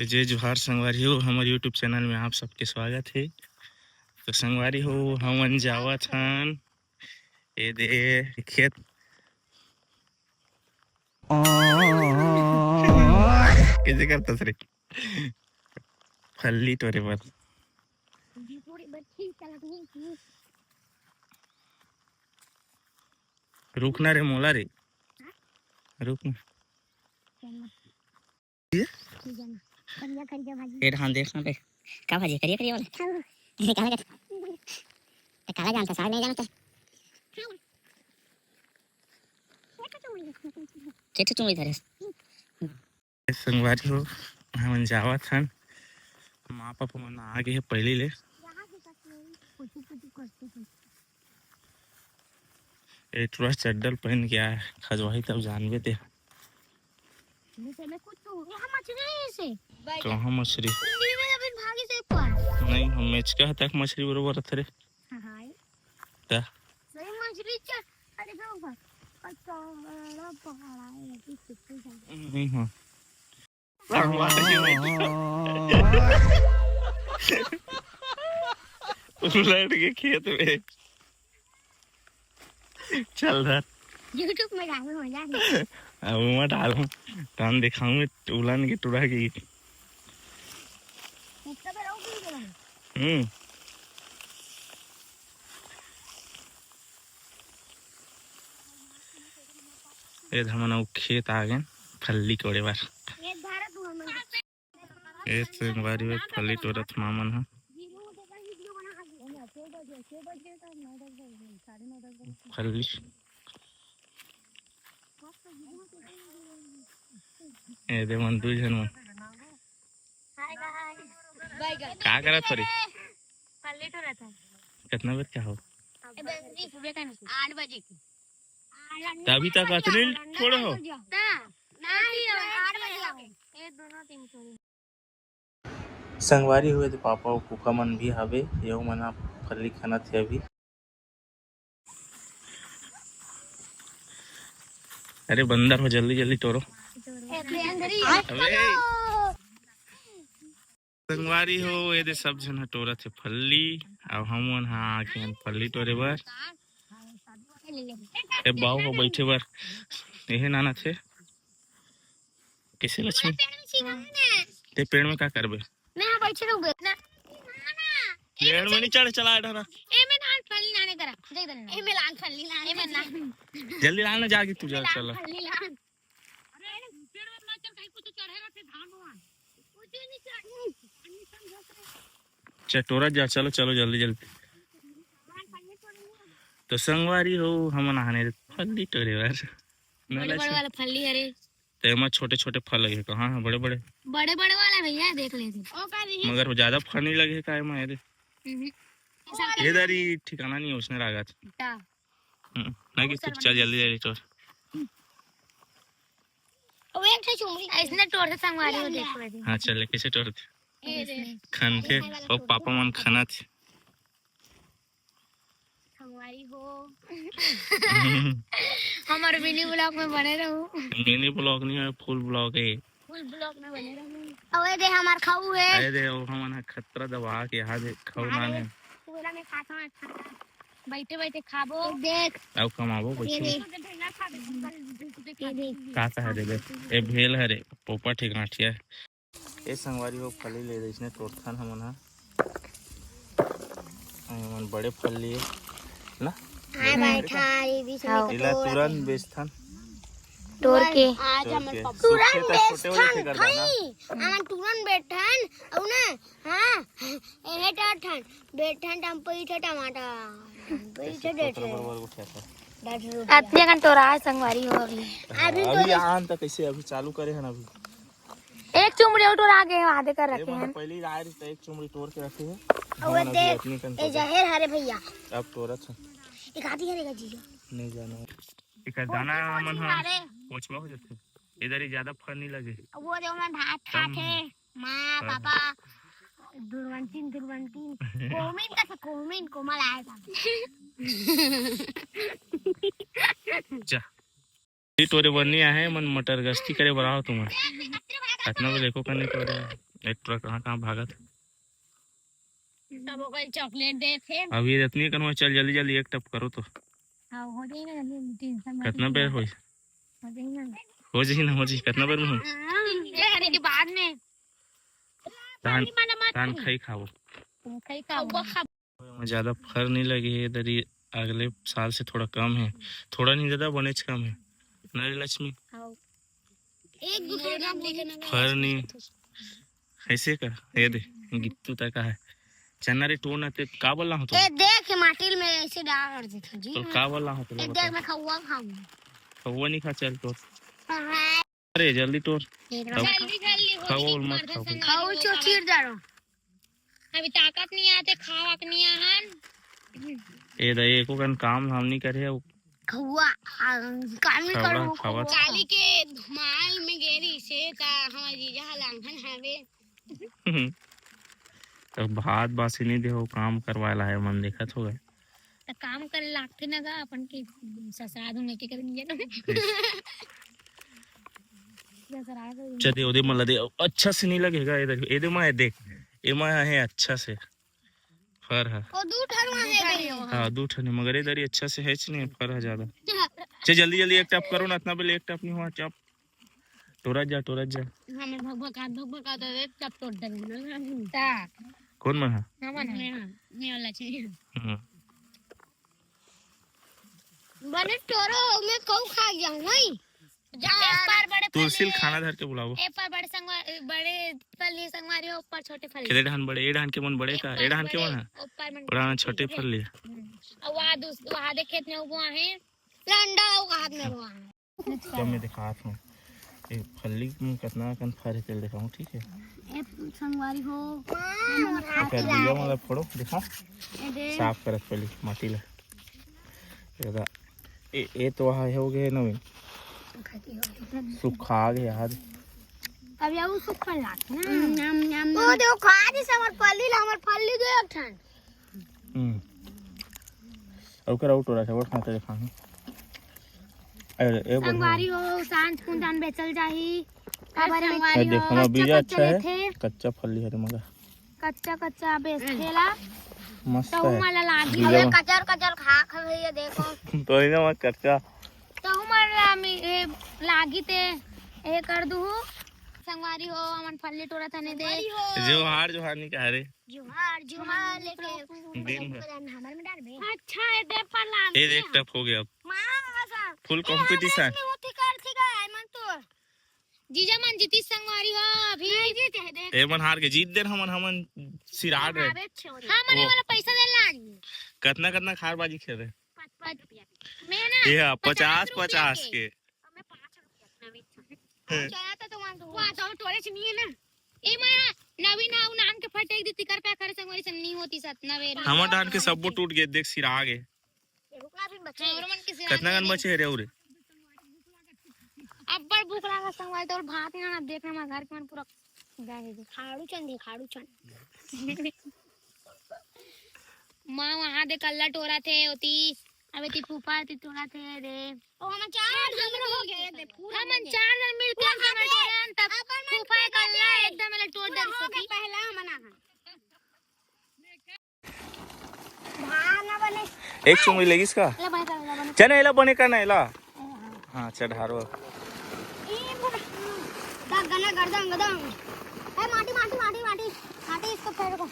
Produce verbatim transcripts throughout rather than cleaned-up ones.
तो जय जोहार संगवारी हो, हमर YouTube चैनल में आप सबके स्वागत हे। तो संगवारी हो, हमन जावत हन ए दे खेत। कैसे करता रे? फल्ली टोरे बर। रुकना रे मोला रे, रुकना। करिया, करिया भाजी। ए, हाँ, देख ना बे। का भाजी? करिया, करिया वाला? हाँ। ये काला का? तो काला जानता, साग नहीं जानता। के ठो चुंगड़ी धरे? संगवारी हो, हमन जावत हन। माँ पापा मन आ गे हे पहिली ले। ए टुरा चड्डल पहिन के आए, खजवाही तब जानबे ते। ये तो मैं कुछ तो, यहाँ मछली है इसे। कहाँ मछली? कुंडी में अभी भागी से एक बार। नहीं, हम मेचका तक मछली बरोबर रथे रे। हाँ, हाँ। का? सही मछली च-, अरे, देखो ऊपर। अच्छा, बड़ा पहाड़ है, अभी कितनी ज्यादा। नहीं, हाँ। उलट के खेत में। चल धर। YouTube में डालू, मजा आ गया। अब मैं डालूं, तहन दिखाऊं मैं उलन के टुरा की। इसका तो लोग भी देना। हम्म। ए हमन अउ खेत आ गेन फल्ली कोड़े बर। ये धारा तू हमन। ए संगवारी हो, फल्ली टोरत मामन ह। फल्ली। ए दे मन दू झन मन। का करत हो रे? फल्ली टोरत है। कितना बजे का हो? आठ बजे की। तभी तक अतने टोरे हो? ना, नहीं, आठ बजे आओ। ये दोनों तीन टोरे। संगवारी हो, तो पापा अउ कुका मन भी हवे, येहू मन ह फल्ली खनत हे अभी। अरे बंदर हो, जल्दी जल्दी टोरो। ए, प्रियंकरी। अबे। संगवारी हो, ये दे सब झन ह टोरत हे फल्ली, अउ हमन ह आके हन फल्ली टोरे बर। ए बाऊ हो बैठे बर, एहे नाना थे। कैसे लक्ष्मी? ते पेड़ में का करबे? मैं यहाँ बैठे रहूंगा ना। पेड़ में नहीं चढ़े, चला डरा। ए में धान फल्ली लाने करा, दे देना। ए में लान फल्ली लाने, ए में लान। जल्दी लाना जाके तू, जल्दी चला। फल्ली लान। अरे पेड़ में ना चढ़, कहीं कुछ चढ़े रहते धान वान। कुछ नहीं चढ़। चटोरा जा, चलो चलो जल्दी जल्दी। तो संगवारी हो, हमन आने फल्ली टोरे बर। बड़े बड़े वाला फल्ली हरे। ते एमा छोटे छोटे फल लगे हे कहाँ हे? बड़े बड़े। बड़े बड़े वाला भैया, देख लेते। ओ का नहीं? मगर वो ज्यादा फल नहीं लगे हे का एमा? ये दे। हम्म। ये दरी ठिकाना नहीं है, उसने लागत। का? हम्म, नहीं कि तू चल जल्दी जल्दी टोर। वो एक ठो चुमड़ी। इसने टोर से संगवारी हो, देख लेते। हाँ चल, कैसे टोर? ये दे। खन के, ओ पापा मन खना थे। संगवारी हो। हमारे मिनी ब्लॉग में बने रहो। मिनी ब्लॉग नहीं है, फुल ब्लॉग है। फुल ब्लॉग में बने रहो। अबे दे हमार खाऊ है। अरे दे, वो हमन ह खतरा दबा के यहाँ दे खाऊ नान है। पूरा में खाता है, खाता। बैठे बैठे खाबो। देख। अब कमाबो ये बैठे। देख। ये देख। का का हरे दे? ए भेल हरे, पोपट हे, गांठिया। ए संगवारी हो, फली ले इसने टोरथन हमन ह। हमन बड़े फल लिए ना। हाँ, बैठा, ये भी हाँ। एला तुरंत बेचथन। तोड़ के। आज हमन तुरंत बेचथन भाई। हमन तुरंत बेचथन, अउ ना, हाँ, एहे टोरथन, बेचथन टम-, पीछे टमाटर, पीछे डेढ़ सौ। अतने कन टोरा है संगवारी हो अभी। अभी अभी टोरे। आन त कैसे अभी चालू करे हन अभी। एक चुमड़ी अउ टोरा आगे हे, आधे कर रखे हैं। पहले ही आए रही तो एक चुमड़ी टोर के रखे हैं। अउ हमन अभी देख, अपनी कन ए जहर हरे भैया। अब टोरत है। एक आधी हरे का जीजा। नहीं जाना। एक दाना मन ह पोछवा हो जाथे। इधर ही ज्यादा फल नहीं लगे। वो जो मैं भात खात हे, माँ, हाँ। पापा, दुर्वंतीन, दुर्वंतीन, कोमिन का था, कोमिन, कोमल आया था। जा। ये टोरे बर नहीं आहे, मन मटर गश्ती करे बर आओ तुमन। अतना बेले एको कने टोरे। एक टुरा कहाँ कहाँ भागत हे। सब ओकर चॉकलेट देत हे। अभी रतनी कन चल, जल्दी जल्दी एक टप करो तो। हाँ, हो जाई ना, जल्दी टेंशन मत कितना लो। बेर होई? हो जाई ना। हो जाई ना, हो जाई। कितना बेर में होई? ये हरे के बाद में धान पानी वाला मत धान पी। खाई खाओ। तुम खाई खाओ। वो खा। मैं ज्यादा फर नहीं लगे है इधर, ये अगले साल से थोड़ा कम है, थोड़ा नहीं ज्यादा, बनेच कम है ना रे लक्ष्मी? एक दूसरे नाम लेके ना फर नहीं ऐसे कर, ये दे गिट्टू तक का है। चना रे टोर ना ते का बोलना हो तो? ए देख के माटी में ऐसे डाल देते जी। तो का बोलना हो तो एक बता। देख मैं खौवा खाऊंगा। खौवा नहीं खा, चल टोर। हाँ, अरे जल्दी टोर। एक खाओ। जल्दी जल्दी हो खाओ जी, और मत मर्दन खाओ। संग खाओ चो चीर डालो। अभी ताकत नहीं आते खावा के नहीं आहन। ए दा एको कन काम धाम नहीं करे हो। खौवा आ, काम नहीं खौवा, करो खौवा। काली के धमाल में गेरी से ता हमार जीजा लांघन हवे। तो भात बासी नहीं दे हो, काम करवाए ला है मन देखत हो गए। त काम करे लागथे ना गा अपन के ससुराल में के करेंगे ना। ससुराल में चल दे, ओदे मला दे, अच्छा से नहीं लगेगा इधर। एदे मा है देख, एमा है अच्छा से फर है। वो दू ठन में है। हाँ दू ठन है, मगर इधर ही अच्छा से है नहीं, फर है ज्यादा। चल जल्दी जल्दी एक टप करो ना, इतना पहले एक टप नहीं हुआ, चप टोरत जा, टोरत जा। हमें भगभकात भगभकात एक टप तोड़ देंगे। ता कौन मन है? हमारा मैं वाला चाहिए। हम्म। बने टोरो में कऊ खा गया नहीं। जा एक बार बड़े तुलसी ल फल्ली, खाना धर के बुलाओ। एक बार बड़े संगवा-, बड़े फल्ली संगवारी हो, ऊपर छोटे फल्ली। केदे ढान बड़े, ए ढान के मन बड़े का, ए ढान के मन है? ऊपर मन ओड़ा छोटे फल्ली। हम्म। और वहाँ दूस-, वहाँ दे खेत में वो आहे लंडा, वो हाथ में वो आहे। जब मैं दिखात हूँ ये फल्ली में कितना कन फर है, चल दिखाऊँ, ठीक है? ए संगवारी हो। एकर बीजा मतलब फोड़ो, दिखा। ए दे। साफ करत पहले माटी ला। ये दा, ए, ए तो वहाँ हो गए नवीन, सुखा गए यार। अब ये वो सुखल लागथे ना। नम नम। वो देखो खा दी हमर फल्ली ला, हमर फल्ली दे एक ठन। हम्म। और कर आउट हो रहा है, और खाते दिखा। अरे ए बढ़िया। संगवारी हो, सांझ कुन जान बेचल जाही। काबर में ए देख, हमारा बीजा अच्छा है, लेथे। कच्चा फल्ली है मगर कच्चा कच्चा बेचथे ला। मस्त तो है। मला लागी। बीजा में कचर कच्चा खा खा भैया देखो। तो इधर मत कच्चा। तो मला मी-, ए, लागी ते ए कर दूहू। संगवारी हो, हमन फल्ली टोरा थने दे। जोहार, जोहार नहीं कहा रे। जोहार, जोहार लेके दिन भर। हमर में डालबे। अच्छा, ए दे पर लान। ए देख टप हो गया अब। माँ, फुल कंपटीशन। होती कर थी का, मन तो। जीजा मन जीती संगवारी हो अभी। नहीं जीते हैं, देख। ए मन हार के जीत दे, हमन, हमन सिराड़ रहे। हाँ, मने वो वाला पैसा दे लान। कितना, कितना खार बाजी खेल रहे? पाँच, पाँच रुपया। मैं ना ये है, पचास, रुपया पचास के। हमें पाँच रुपया। नवीन। चला तो तुम वो तो टोरे से नहीं है ना। ए माया, नवीन आऊ नान के फटेक दी तिकर पे खड़े संगवारी संग नहीं होती सत नवेरी। हमर डान के सबो टूट गए, देख सिरा गए। रुकना भी बचे। हमरो मन के सिरा कितना गन बचे है रे उरे? अब्बड़ भूख लागा संगवारी, तोर भात ना, ना देखना, मैं घर के मन पूरा जाए दे। खाड़ू चंद है, खाड़ू चंद। माँ वहाँ दे कल्ला टोरा थे होती, अबे ती फूफा ती टोरा थे रे। ओ हम चार हमरो हो गए थे, पूरा हम चार जन मिल के हम टोरा तब फूफा कल्ला एकदम ले टोर दे होती। पहला मना है। धान बने। एक चुंगली लेगिस का? ले भाई कर बने। चने एला बने का ना एला? हाँ, चढ़ारो। ई बने। दा गना गर्दन गदन। ए माटी माटी माटी माटी। माटी इसको फेर को।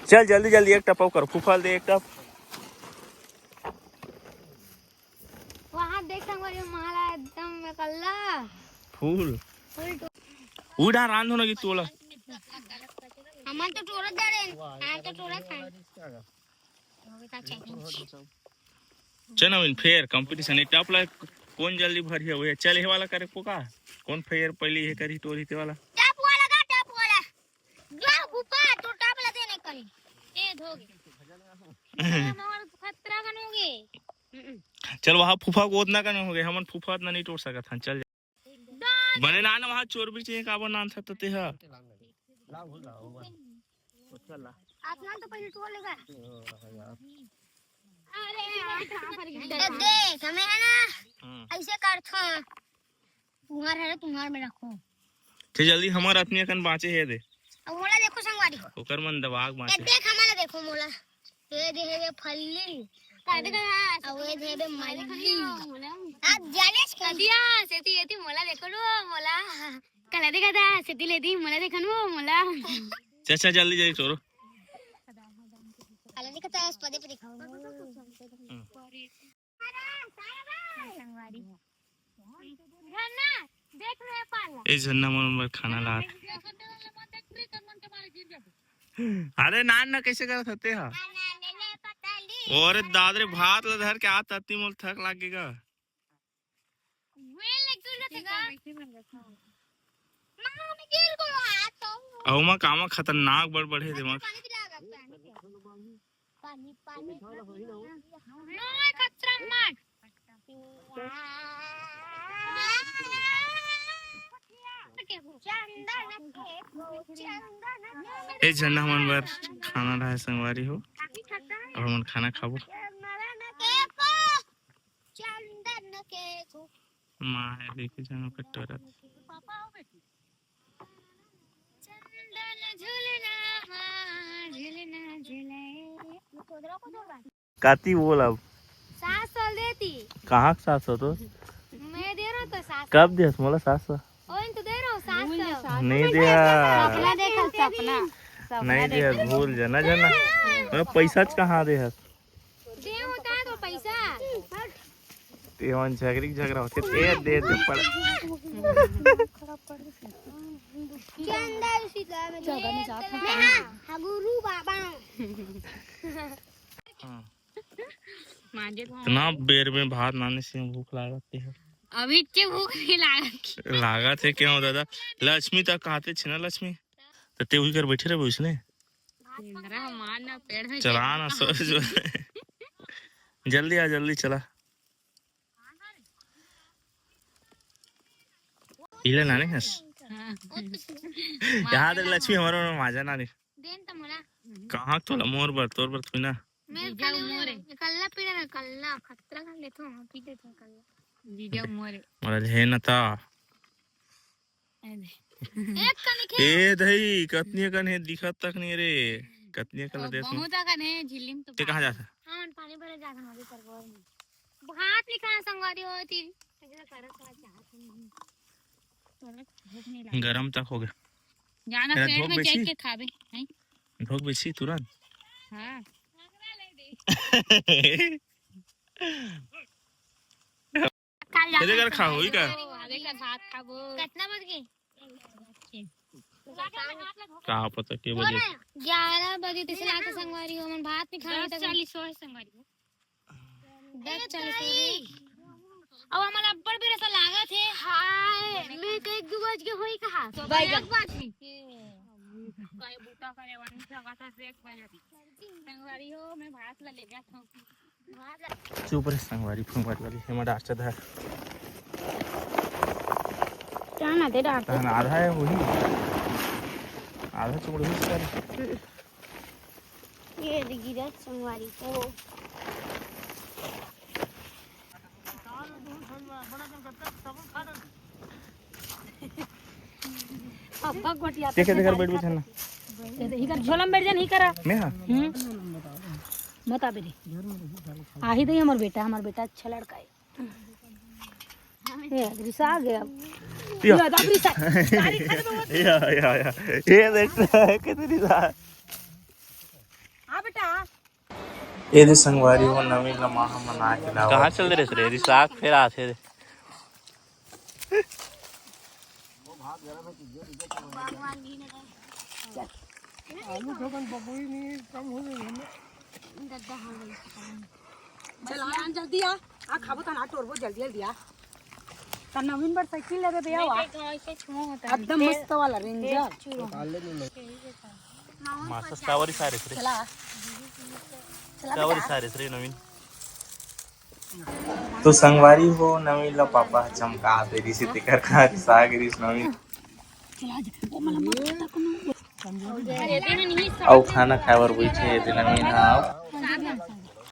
चल जल्दी जल्दी एक टप और कर, फूफा ल दे एक टप। वहाँ देख संगवारी माला एकदम में कल्ला। फूल। फूल टो- उड़ा रांध होना कि तोला। हमन तो टोरत जा रहे हैं। हम तो टोरत हैं। चल नवीन, फेर कंपटीशन है, टप ला कौन जल्दी भर है वो, चल ये वाला करे को का, कौन फेर पहली है करी टोरी ते वाला। टप वाला का टप वाला। जा फूफा, तो टप ला देने कहीं। ए धोगे। हमार खतरा कन होगे। चल वहाँ फूफा को उतना कन होगे, हमन फूफा उतना नहीं टोर सकत हन। चल बने ना, ना वहाँ चोर भी चाहिए, काबर नान था ते हा। आसमान तो पहले टोर लेगा। अरे यार, कहाँ पर गिर गया? देख, हमें है ना, हम्म। ऐसे करथो। तुम्हार है, तुम्हार में रखो। ते जल्दी हमार आदमी अकन बाँचे हे दे। अउ मोला देखो संगवारी हो। ओकर मन दबाग ये बांचे। देख, हमला देखो मोला। ये दे हेबे फल्ली। का देखा? अउ ये दे हेबे मल्ली। आप जाने से कदिया, सेती एती मोला देखो लो, मोला। काला देखा था, सेती लेती मोला देखन वो, मोला। चाचा जल्दी जल्दी चोरो। काला देखा था, उस पदे पे देखो। हम्म। ए झन्ना मन बर खाना लात। अरे नान ना कैसे करत हते हा? अरे दाद रे, भात ला धर के आत अति मोल थक लाग गे गा। अउ मा कामा खतरनाक बड़ बढ़े दे मा। पानी, पानी। नोय खतरा मत। ए झन्ना हमन बर खाना लाए संगवारी हो, अउ हमन खाना खाबो। माय देखे जानो कटोरा। काती बोल अब। सात सौ देती। कहाँ के सात सौ तो? मैं दे रहा हूँ तो सात सौ। कब देस मोला सात सौ? ओइन तो दे रहा हूँ सात सौ। नहीं दिया। सपना देखा, सपना। सपना नहीं दिया, देखा। भूल जाना, जाना। मैं पैसा च कहाँ दे हस? दे होता तो पैसा। ते मन झगड़ी झगड़ा होते, ते दे दे पड़। के अंदर उसी तरह में चौदह में जात हूँ। मैं हाँ, हाँ, गुरु बाबा। हाँ। मांजे तो इतना बेर में भात नाने से भूख लागत हे। अभी के भूख नहीं लागत। लागत हे क्यों दादा? लक्ष्मी तक कहते छे ना लक्ष्मी। तो ते उही कर बैठे रहे इसने। इंद्रा मान ना पेड़ में चला ना चढ़। सो, सो। जल्दी आ, जल्दी चला। इले नाने हस। हाँ। यहाँ देख लक्ष्मी हमारे में माजा नाने। देन त मोला। कहाँ तोला मोर बर, तोर बर थोड़ी ना। मैं जीजा खाली मोरे। कल्ला पीना ना, कल्ला खतरा कर लेथो, हाँ, पी लेथो कल्ला। जीजा मोरे। मोला हे न ता। अरे। एक कनिक हे। ए दही, कतनी कन हे, दिखत तक नहीं रे। कतनी कन ओ, देख। बहुत अकन हे, झिल्ली में तो ते कहाँ बाहर। जात हे? हाँ, मन पानी भरे जात हे, नदी पर बोर में। भात निकाल संगवारी होती। गरम तक हो गया। जाना मेरा पेट धोक में बेची? चढ़ के खाबे, हैं? धोक बेची तुरंत। हाँ। काल जाना तेरे घर खा होई का? ओ, आगे का भात खाबो। कितना बज गए? का पता के बजे? ग्यारह बजे तइसे लागत संगवारी हो, हमन भात नहीं खाए दस तक। चालीस होय संगवारी हो। दस चालीस होय। अब हमन अब्बड़ बेर ऐसा लागत हे। हाय, मैं तो एक दो बज के होई कहा। तो भाई एक बात नहीं। कहीं बूता करे वाली जगह था, देख भाई अभी। संगवारी हो, मैं भात ला ले जाता हूँ। चुप रे संगवारी फुंगवारी वाली, हेमा डार चधा। क्या ना दे डार? तहन आधा है वही। आधा चुमड़ भी कर। ये गिरा संगवारी को। अब्बा गोटिया देखे, देखे, बैठ, बैठ ना। इकर झोला में बैठ जा, नहीं करा। मैं हाँ। हम्म। मत आबे रे। आही दे हमर बेटा, हमर बेटा अच्छा लड़का है। ए, रिसा आ गया। या। या, दाब रिसा। या, या, या। ये देख, कितनी रिसा। आ बेटा। ए दे संगवारी हो, नवीन ला माँ ह मना के लावत कहाँ चल दे रे? रिसाक फेर आथे रे। आलू ठोकन पकौड़ी नहीं कम हो गई है ना। चल आ, जल्दी आ, आ खाबो तना टोरबो जल्दी जल्दी आ। त नवीन बर साइकिल लेबे भैया वा। एकदम मस्त वाला रेंजर। मास्टर सावरी सारे रे। चला। चला कावरी बेटा। सारे रे नवीन। तो संगवारी हो, नवीन ला पापा ह चमका दे रिहिस, तेकर का रिसा गे रिहिस नवीन। अउ खाना खाए बर बइठे हे ते नवीन ह।